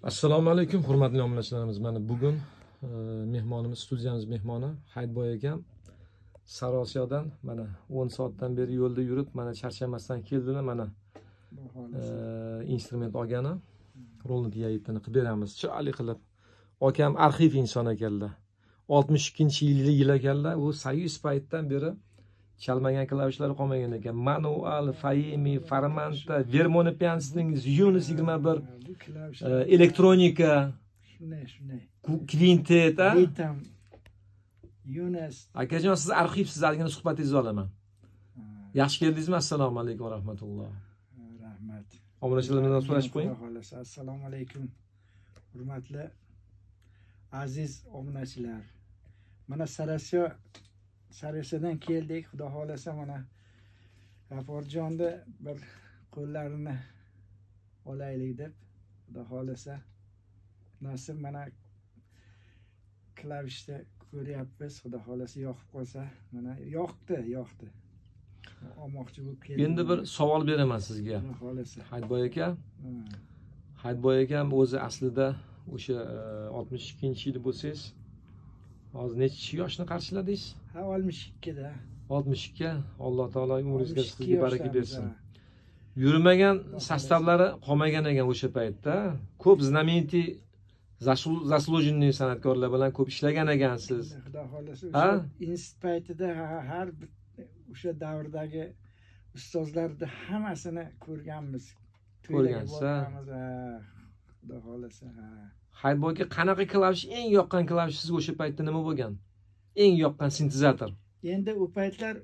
Assalomu alaykum hurmatli obunachilarimiz. Mana bugun mehmonimiz, studiyamiz mehmoni Hayitboy akam Sarosiyodan mana 10 soatdan beri yo'lda yurib, mana charchamasdan keldilar, mana instrument olgani Roland Yaitini qilib beramiz, chiroyli qilib. Akam arxiv inson ekanlar. 62-yil ekanlar, u Soyuz paytdan beri chalmagan klavishlari qolmagan ekan. Manual, Faemi, Formanta, Vermona Pianistning, Yunus 21, elektronika, shunday. Kvintet, a? Ritam, Yunus. Akajon, siz arxivsiz, ozgina suhbatingizni olaman. Yaxshi keldingizmi? Assalomu alaykum va rahmatulloh. Rahmat. Obunachilar bilan so'rashib qo'ying. Assalomu alaykum. Hurmatli aziz obunachilar. Mana Sarosiyodan keldik. Xudo xolasa mana G'aforjonni bir qo'llarini olaylik deb, Xudo xolasa nasib mana klavishda ko'ryapmiz. Xudo xolasa yoqib qolsa, mana yoqdi. Olmoqchi bo'lib keldik. Endi bir savol beraman sizga. Xudo xolasa. Hayitboy aka. Hayitboy akam o'zi aslida o'sha 62-yil bo'lsangiz, hozir necha yoshni qarshiladingiz? Ha, 62 da. 62. Alloh taolo umringizga sizga baraka bersin. Yurmagan sostavlari qolmagan ekan o'sha paytda. Ko'p znamenitiy заслуженный san'atkorlar bilan ko'p ishlagan ekansiz. Xudo xolasa o'sha institut paytida har o'sha davrdagi ustozlarni hammasini ko'rganmiz. Ko'rgansiz. Xudo xolasa. Hayitboy aka, qanaqa klavish eng yoqqan klavish sizga o'sha paytda nima bo'lgan? Eng yoqqan sintezator. Endi u paytlar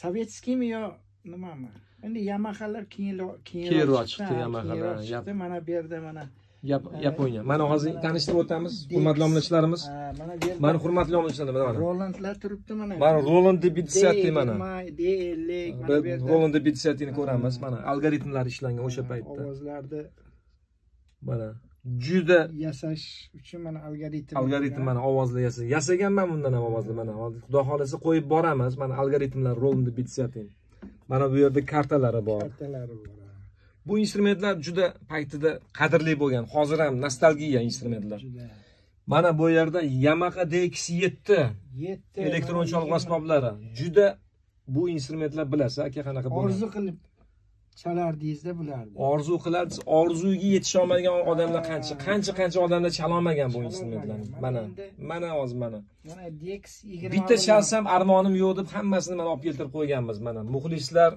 sovetskiymi yo nimami? Endi Yamahalar keyinroq chiqdi, Yamahalar. Mana bu yerda mana Yaponiya. Mana hozir tanishtirib o'tamiz, hurmatli obunachilarimiz. Mana hurmatli obunachilar, mana. Rolandlar turibdi mana. Mana Roland D50 mana. D50 mana bu yerda. Roland D50 ni ko'ramiz. Mana algoritmlar ishlangan o'sha paytda. Ovozlarni mana juda yasash uchun mana algoritm. Algoritm mana ovozlar yasaganman bundan ham ovozlar mana. Xudo xolasa qo'yib boramiz. Mana algoritmlar Roland D50. Mana bu yerda kartalari bor. Kartalari bor. Bu instrumentlar juda paytida qadrli bo'lgan. Hozir ham nostalgiya instrumentlar. Mana bu yerda Yamaha DX7 elektron cholg'u asboblari. Juda bu instrumentlar bilasiz aka qanaqa bo'lgan. Orzu qilib chalardingizda bularni. Orzu qilarsiz, orzuga yetisha olmagan odamlar qancha odamlar chala olmagan bu instrumentlarni. Mana, mana hozir mana. Mana DX20. Bitta chalsam armonim yo'q deb hammasini mana olib keltirib qo'yganmiz mana. Muxlislar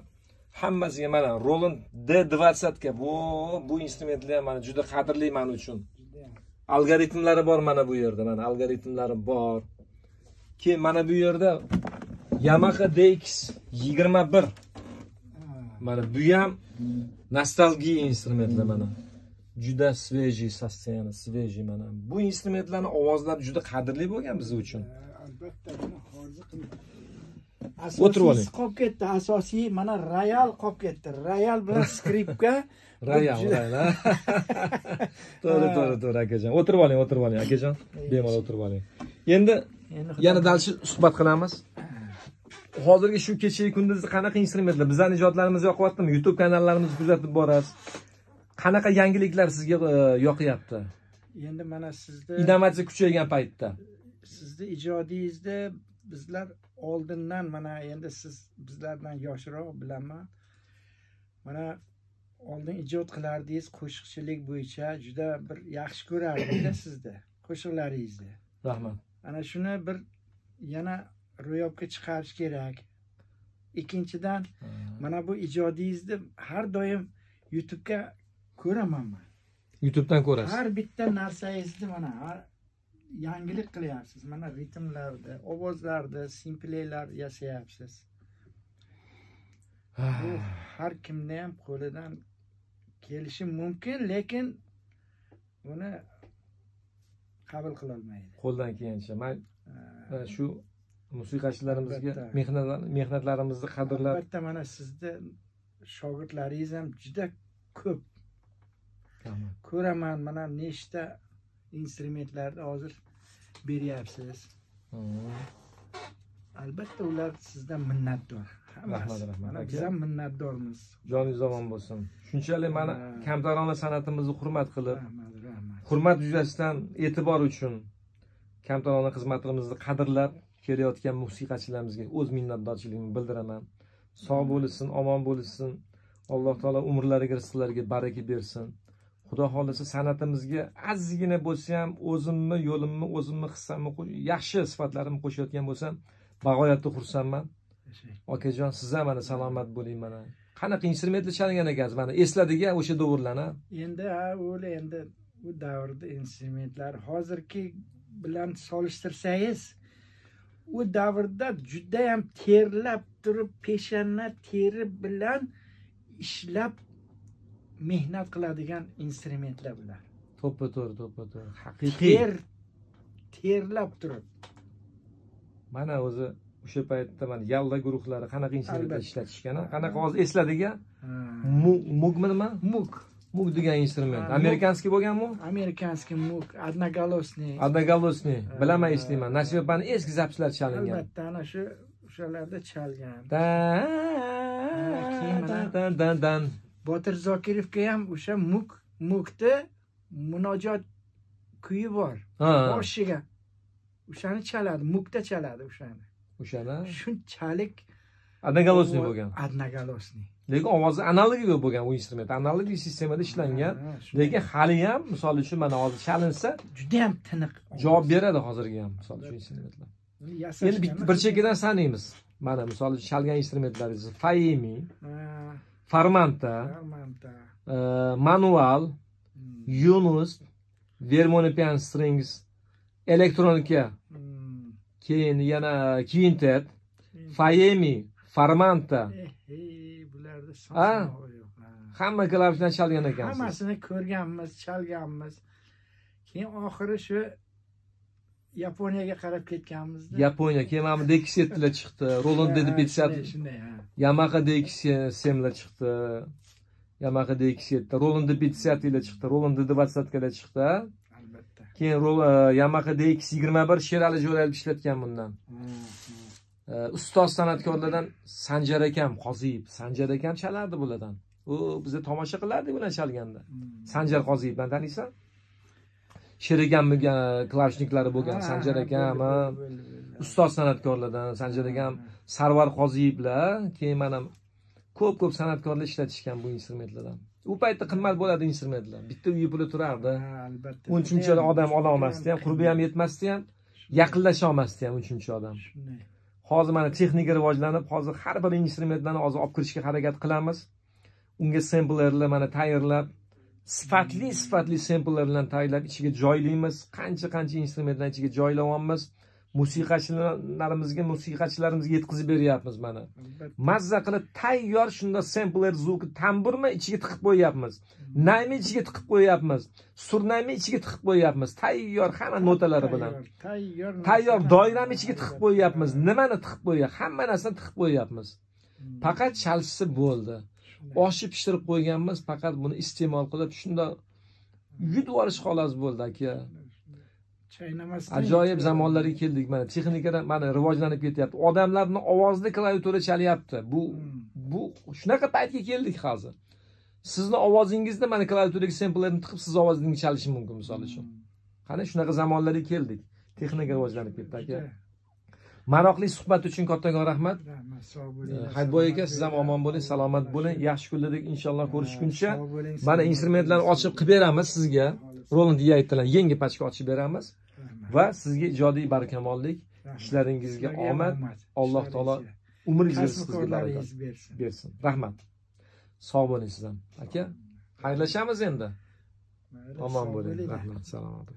hammasiga mana Roland D20 ga bu instrumentlar mana juda qadrli men uchun. Algoritmlari bor mana bu yerda, mana algoritmlari bor. Keyin mana bu yerda Yamaha DX21. Mana bu ham nostalgiya instrumentlar mana. Juda svejiy sostoyani, svejiy mana. Bu instrumentlarning ovozlari juda qadrli bo'lgan biz uchun. Albatta buni hozir qilib asosiy qolib ketdi, asosiy mana royal qolib ketdi. Royal bilan skripka. Royal. To'g'ri akajon. O'tirib oling akajon. Bemalol o'tirib oling. Endi yana dalshi suhbat qilamiz. Hozirgi shu kechagi kunduzda qanaqa instrumentlar bizning ijodlarimiz yoqyaptimi? YouTube kanallarimizni kuzatib borasiz. Qanaqa yangiliklar sizga yoqyapti? Endi mana sizda innovatsiya kuchaygan paytda. Sizni ijodingizda bizlar oldindan mana endi siz bizlardan yoshroq bilaman. Mana oldin ijod qilardingiz qo'shiqchilik bo'yicha juda bir yaxshi ko'rardik-da sizni qo'shiqlaringizni. Rahmat. Ana shuni bir yana ro'yobga chiqarish kerak. Ikkinchidan mana bu ijodingizni har doim YouTube'ga ko'raman men. YouTube'dan ko'rasiz. Har bitta narsangizni mana yangilik qilyapsiz. Mana ritmlarda, ovozlarda, simplelar yasayapsiz. Bu har kimni ham qo'lidan kelishi mumkin, lekin buni qabul qila olmaydi. Qo'ldan kelgancha. Men shu musiqachilarimizga mehnatlarimizni qadrlab. Albatta mana sizni shogirdlaringiz ham juda ko'p. Ko'raman mana nechta instrumentlarni hozir beryapsiz. Albatta ular sizdan minnatdor. Rahmat, rahmat. Biz ham minnatdormiz. Joningiz omon bo'lsin. Shunchalik mana kamtarona san'atimizni hurmat qilib, rahmat. Hurmat yuzasidan e'tibor uchun kamtarona xizmatimizni qadrlab kelayotgan musiqachilarimizga o'z minnatdorchiligimni bildiraman. Sog' bo'lsin, omon bo'lsin. Alloh taolo umrlariga, rizqlariga baraka bersin. Xudo xohlasa san'atimizga ozgina bo'lsa ham o'zimni yo'limni, o'zimni hissamni, yaxshi sifatlarimni qo'shayotgan bo'lsam, bag'oyatda xursandman. Okajon, siz ham mana salomat bo'ling mana. Qanaqa instrumentlar chalgan ekansiz? Mana esladik-a o'sha davrlarni. Endi ha, o'la endi u davrda instrumentlar hozirgi bilan solishtirsangiz, u davrda juda ham terlab turib, peshana teri bilan ishlab mehnat qiladigan instrumentlar bular. To'ppa-to'g'ri, to'ppa-to'g'ri. Haqiqiy. Terlab turib. Mana o'zi o'sha paytda mana yalla guruhlari qanaqa instrumentlar ishlatishgan, qanaqa hozir esladik-a? Mugmi nima? Mug. Mug degan instrument. Amerikanskiy bo'lganmi? Amerikanskiy mug, одноголосный. Одноголосный. Bilaman, eslayman. Nasiba opani eski zapslar chalingan. Albatta, ana shu o'shalarda chalgan. Dan dan dan. Botir Zokirovga ham o'sha mugda munojot kuyi bor. Boshiga. O'shani chaladi, mugda chaladi o'shani. O'shani? Shunchalik одноголосный bo'lgan. Одноголосный. Lekin ovozi analogi yo'q bo'lgan u instrument. Analogiy sistemada ishlangan. Lekin hali ham misol uchun mana hozir chalinsa juda ham tiniq javob beradi hozirgi ham misol uchun instrumentlar. Endi bir chekkadan sanaymiz. Mana misol uchun chalgan instrumentlaringiz Faemi, Formanta, Manual, Yunus, Vermonian Strings, Elektronika, keyin yana Quintet, Faemi, Formanta. Bularda son yo'q. Hamma klavishdan chalgan ekansiz. Hammasini ko'rganmiz, chalganmiz. Keyin oxiri shu Yaponiyaga qarab ketganmizda. Yaponiya, keyin mana DX7 lar chiqdi, Roland DD50, shunday, ha. Yamaha DX7 lar chiqdi. Yamaha DX7, Roland D50 lar chiqdi, Roland D20 lar chiqdi. Albatta. Keyin Yamaha DX21 Sherali Jo'rayev ishlatgan bundan. Ustoz san'atkorlardan Sanjar akam Qoziyev, Sanjar akam chalardi bulardan. U bizni tomosha qilardik ular chalganda. Sanjar Qoziyevni taniysan? Sherigamni klavishniklari bo'lgan Sanjar akam, ustoz san'atkorlardan Sanjar akam, Sarvar Qoziyevlar, keyin mana ko'p-ko'p san'atkorlar ishlatishgan bu instrumentlardan. U paytda qimmat bo'ladi instrumentlar. Bitta uyi puli turardi. Albatta. Unchuncha odam ola olmasdi ham, qurbi ham yetmasdi ham, yaqinlasha olmasdi ham unchuncha odam. Hozir mana texnika rivojlanib, hozir har bir instrumentlarni hozir olib kirishga harakat qilamiz. Unga samplerlar mana tayyorlab, sifatli samplerlar bilan tayyorlab ichiga joylaymiz. Qancha-qancha instrumentlarni ichiga joylayapmiz. Musiqachilarimizga yetkazib beryapmiz mana. Mazza qilib tayyor shunda sampler zvuki tamburmi ichiga tiqib qo'yyapmiz. Naymi ichiga tiqib qo'yyapmiz. Surnaymi ichiga tiqib qo'yyapmiz. Tayyor hamma notalari bilan. Tayyor doirani ichiga tiqib qo'yyapmiz. Nimani tiqib qo'yyapmiz? Hamma narsani tiqib qo'yyapmiz. Faqat chalishsa bo'ldi. Oshni pishirib qo'yganmiz, faqat buni iste'mol qilib shunda yutib olish xolos bo'ldi aka. Ajoyib zamonlarga keldik mana. Texnikada mana rivojlanib ketyapti. Odamlarning ovozini klaviatura chalyapti. Bu shunaqa paytga keldik hozir. Sizni ovozingizni mana klaviaturadagi samplerni tiqib siz ovozingizni chalishi mumkin misol uchun. Qani shunaqa zamonlarga keldik. Texnika rivojlanib ketdi aka. Maroqli suhbat uchun kattakon rahmat. Rahmat, sog' bo'ling. Hayitboy aka, siz ham omon bo'ling, salomat bo'ling. Yaxshi kunlarda inshaalloh ko'rishguncha mana instrumentlarni ochib qilib beramiz sizga. Roland Yaytdan yangi pachka ochib beramiz. Va sizga ijodiy barkamollik, ishlaringizga omad, Alloh taolo umringizni sizga barakat bersin. Rahmat. Sog' bo'ling siz ham. Aka, xayrlashamiz endi. Omon bo'ling. Rahmat, salomat.